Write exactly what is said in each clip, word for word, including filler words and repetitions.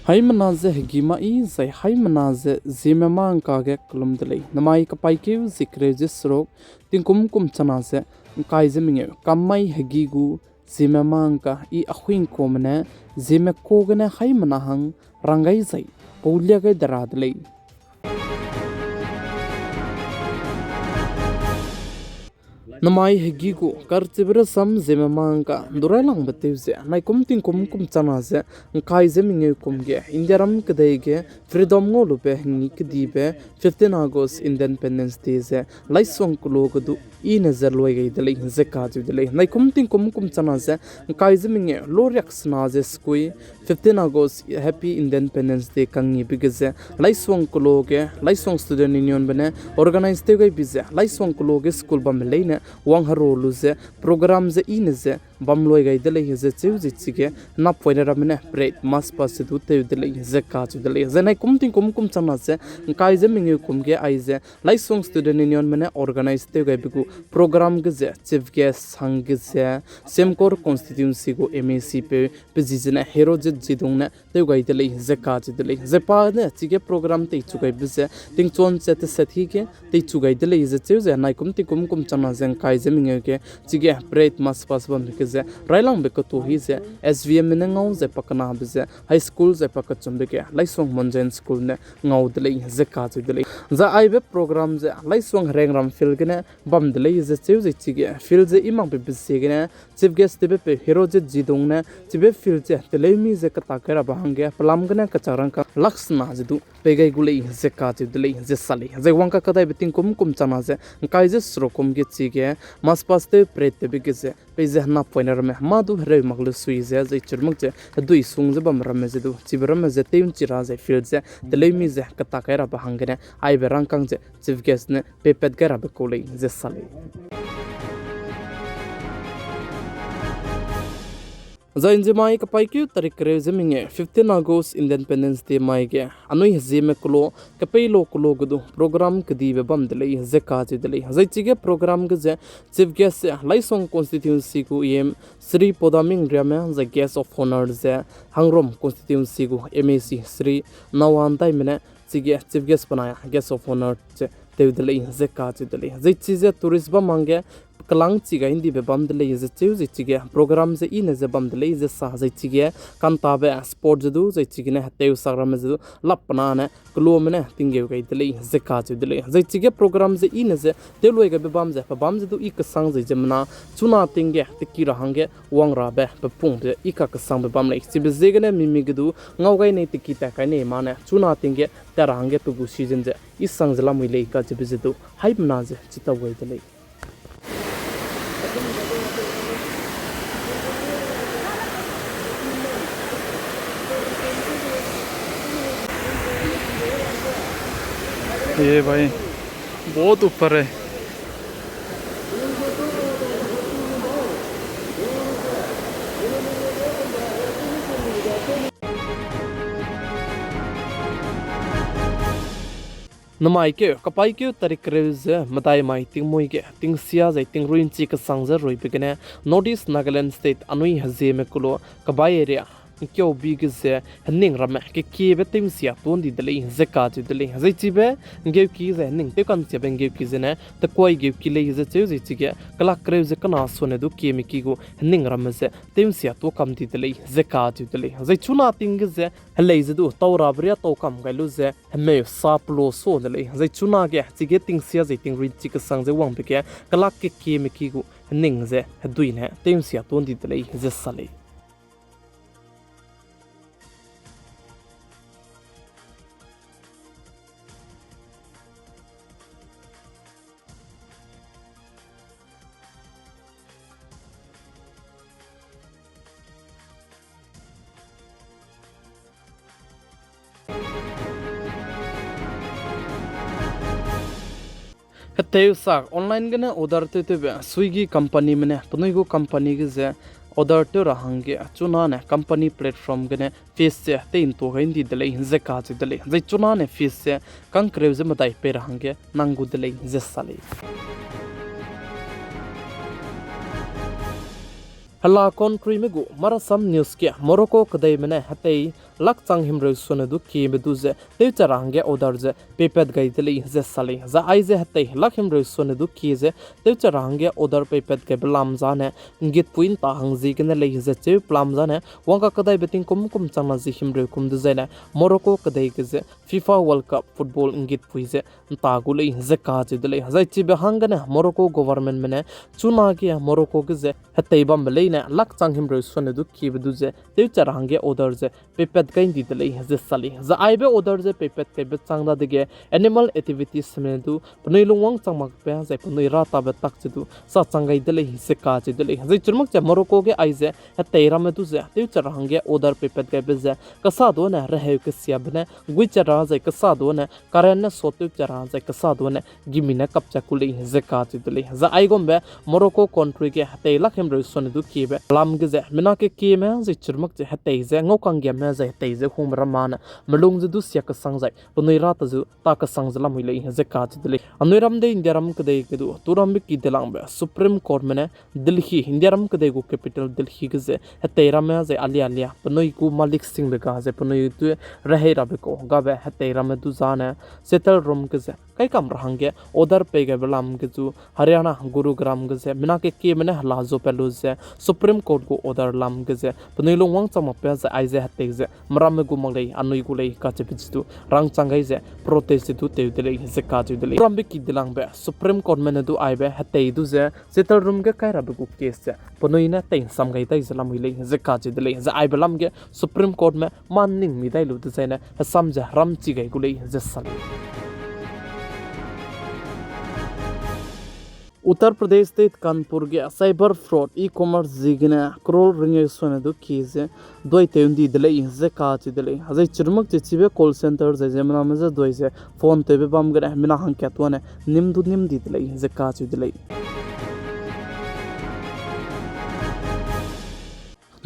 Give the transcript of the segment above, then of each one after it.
Haimena ze hegî ma i zai haimena ze Zeme mangka ge kelum de lei. Namai kapaîkeu zie kereu ze seruk, tingkum kum chana ze ngkai ze mengeu, kammai hegî gu Zeme mangka i Ahuingkuame ne Zeme ka gene haimena hang rang gai zai paulia gai de ra de lei. Namai hegî gu karchibe rasam Zeme mangka du railangbe tew ze naikum tingkum kum chana ze ngkai ze mengeu kum ge Indiaram kedei ge freedom ngau lube hengî kedibe fifteen August Independence Day ze Laisong kelo ge du i ne ze luai gai de lei ze kacheu de lei. Naikum tingkum kum chana ze ngkai ze mengeu loriak sena ze sekui fifteen August Happy Independence Day kangnibe ge ze Laisong kelo ge Laisong Student Unionbe ne organize tew gaibe ze Laisong kelo ge school bambe leine wangherua lu ze program ze i ne ze bam luai gai de lei ze cheu ze chige napoine ramme ne parade march past ze du tew de lei ze kacheu de lei. Zai naikum tingkum kum chana ze ngkai ze mengeu kum ge aize Laisong Student Unionme ne organize tew gaibe gu program ge ze chief guest hangge ze Semkhor constituency gu M A C peu pe zi zene Herojit Zedong ne tew gai de lei ze kacheu de lei. Zai pa ne chige program teichu gaibe ze tingchuan ze teset hi ge teichu gai de lei ze cheu ze naikum tingkum kum chana ze ngkai ze mengeu ge chige parade march past bambe ge ze railangbe ketu hi ze S V M ne ngau zai pakenabe ze high school zai pakechumbe ge Laisong Monjain School ne ngau de lei ze kacheu de lei. Zai aibe program ze Laisong Herengram field gene bam de lei ze cheu ze chige field ze i makbe be ziegene chief guest tewbe peu Herojit Zedong ne chibe field ze teleumi ze ketak kai rabe hangge pelam gene kechak rangkâng laksena ze du pei gai gu lei ze kacheu de lei ze sa lei. Zai wangka kedaibe tingkum kum chana ze ngkai ze seruk kum ge chige march past tew parade tewbe ge ze peize napoine ramme mâ du hereu mak lu sui ze zai chirmak ze hedui sung ze bam ramme ze du chibe ramme ze tew nchi ra zai field ze teleumi ze ketak kai rabe hanggene aibe rangkâng ze chief guest ne peipat gai rabe kau lei ze sa lei. Zai nzimai kapaîkeu tarik kereu ze mengeu fifteen August Independence Day mai ge anui hezieme kelo, kepeilo kelo ge du program kedibe bam de lei ze kacheu de lei. Zai chige program ge ze chief guest ze Laisong constituency gu E M Shri Podaming Riame, zai guest of honour ze Hangrom constituency gu M A C Shri Nawan Daime ne chige chief guest benai guest of honour ze tew de lei ze kacheu de lei. Zai chize tourist bam hangge kelâng chi gai ndibe bam de lei ze cheu zai chige program ze i ne ze bam de lei ze sa zai chige kantabe sport ze du zai chigene hetewsak ramme ze du lap pena ne keloame ne tinggeu gai de lei ze kacheu de lei. Zai chige program ze i ne ze tewluai gaibe bam ze pe bam ze du i kesang zai ziemmena chuna ting ge teki ra hangge wang rabe pe pungbe i kakesangbe bam lei. Chibe ziegene mimi ge du ngau gai nei teki tat kai nei mane chuna ting ge tat ra hangge pe gu season ze i sang ze lamui lei kacheube ze du haimena ze chitau gai de lei. ये भाई, बहुत ऊपर है। Namai keu, kapaî keu tarik kereu ze medai mai tingmuî ge tingsia zai tingrui nchi kesang ze ruibe gene North East Nagaland State anui hezieme kelo kebai area ngkeubi ge ze hening ramme kekiebe tew'nsia tuâ ndi de lei ze kacheu de lei. Zai chibe nggeuki ze hening tew ka'nsiabe nggeuki zene tekuai geuki lei ze cheu zai chige kelak kereu ze kena sone du kieme ki gu hening ramme ze tew'nsia tuâ kam di de lei ze kacheu de lei. Zai chuna ting ge ze helei ze du tau rabe riâ tau kam gai lu ze hemeu sa pelo sa de lei. Zai chunage chige tingsia zai tingrui nchi kesang ze wangbe ge kelak kekieme ki gu hening ze hedui ne tew'nsia tuâ ndi de lei ze sa lei. Hetewsak online gene order tewtewbe Swiggy companyme ne penui gu company ge ze order tew ra hangge chunane company platform gene fees ze tei ntua gai ndi de lei ze kacheu de lei. Zai chunane fees ze kangkereu ze medai pei ra hangge nang gu de lei ze sa lei. Hela countryme gu Marasam News ge Morocco kedeime ne hetei lakchang himreu sone du kiebe du ze tewcha ra hangge order ze peipat gai de lei ze sa lei. Zai aize hetei lak himreu sone du kie ze tewcha ra hangge order peipat gaibe lam zane nggitpui nta hang ziegene lei ze cheu pelam zane wangka kedaibe tingkum kum changna zi himreu kum dezaine Morocco kedei ge ze FIFA World Cup football nggitpui ze nta gu lei ze kacheu de lei. Zai chibe hanggene Morocco governmentme ne chunage Morocco ge ze hetei bambe leine lakchang himreu sone du kiebe du ze tewcha ra hangge order ze peipat gai ndi de lei ze sa lei. Zai aibe order ze peipat gaibe chang dadege animal activitiesme du penui lungwang chang makbe zai penui ratabe tak ze du sa chang gai de lei ze kacheu de lei. Zai chirmak ze Morocco ge aize hetei ramme du ze tewcha ra hangge order peipat gaibe ze kesa duane reheu kesiabe ne guicha ra zai kesa duane current ne sot tewcha ra zai kesa duane gimi ne kapcha ku lei ze kacheu de lei. Zai aigumbe Morocco country ge hetei lak himreu sone du kiebe lam ge ze mina kekieme zai chirmak ze hetei ze ngaukanggiame zai hetei ze hungme ramme ne melung ze du sia kesang zai penui rata zu ta kesang ze lamui lei ze kacheu de lei. Anui ram de India ram kedei ge du turambe ki delangbe Supreme Courtme ne Delhi, India ram kedei gu capital Delhi ge ze hetei ramme zai alia alia penui gu malik singbe ga ze penui du rehei rabe kau gabe hetei ramme du zane settle room ge ze kaikam ra hangge order pei gaibe lam ge zu Haryana Gurugram ge ze mina kekieme ne hela zupat lu ze Supreme Court gu order lam ge ze penui lungwang chang makbe zai aize hetei ze meramme gu mak lei, anui gu lei kacheube ze du rangchang gai ze protest ze du tew de lei ze kacheu de lei. Rambe ki delangbe Supreme Courtme ne du aibe hetei du ze settle room ge kai rabe gu case ze penui ne tei nsam gai dai ze lamui lei ze kacheu de lei. Zai aibe lam ge Supreme Courtme mâ ning mi dai lu dezaine hesam ze ram chi gai gu lei ze sa lei. Uttar Pradesh State Kanpur ge cyber fraud e-commerce ziegene crore ringeu sone du kie ze duai tew ndi de lei ze kacheu de lei. Zai chirmak ze chibe call center zai ziemmename ze duai ze phone tewbe bam gene mina hangkat wane nim du nim di de lei ze kacheu de lei.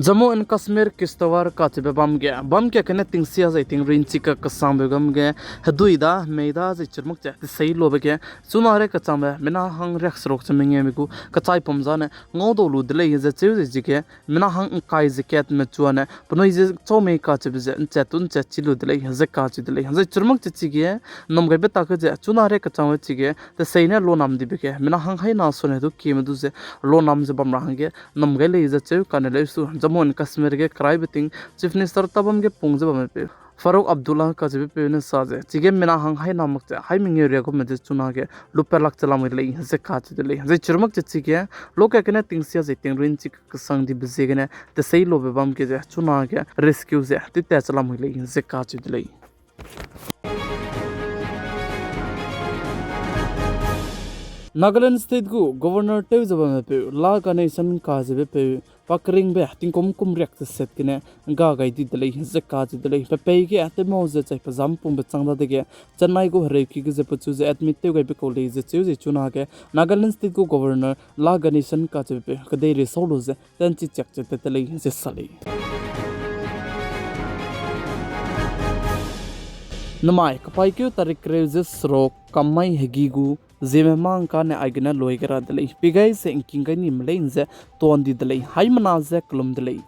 Jammu and Kashmir Kishtwar kacheube bam ge bam ka kene tingsia zai tingrui nchi ka kesangbe gam ge hedui da hemei da zai chirmak ze tesei lube ge chuna rei kachangbe mina hang riakseruk ze mengeume gu kachai pum zane ngau dau lu de lei ze cheu ze chige mina hang ngkai ze katme chuane penui ze chau mei kacheube ze nchat tu nchat chi lu de lei ze kacheu de lei. Zai chirmak ze chige nnum gaibe tak ge ze chuna rei kachangbe chige tesei ne lonam dibe ge mina hang haina sone du kieme du ze lonam ze bam ra hangge nnum gai lei ze cheu kane leusu Jammu and Kashmir ge keraibe ting Chief Minister tabam ge pung ze bamme peu Farooq Abdullah kacheube peu ne sa ze chige mina hang haina mak ze hai mengeu ria gume ze chuna ge lupat lak ze lamui lei ze kacheu de lei. Zai chirmak ze chige lo ka kene tingsia zai tingrui nchi kesang dibe ziegene tesei lube bam ge ze chuna ge rescue ze tew tat ze lamui lei ze kacheu de lei. Nagaland State gu Governor tew ze bamme peu La Ganesan kacheube peu pa keringbe tingkum kum riak ze set gene ga gai di de lei ze kacheu de lei. Pe pei ge tewmau ze chai pe zam pungbe chang dadege Chennai gu hereuki ge ze pechu ze admit tew gaibe kau lei ze cheu ze chuna ge Nagaland State gu Governor La Ganesan kacheube peu kedeirei sau lu ze tanchi chiak ze tat te lei ze sa lei. Namai kapaîkeu tarik kereu ze seruk kammai hegi gu ziemme mâ ngkane aigene lui gai ra de lei. Pei gai ze ngking gai nime leine ze tuan di de lei. Haimena ze kelum de lei.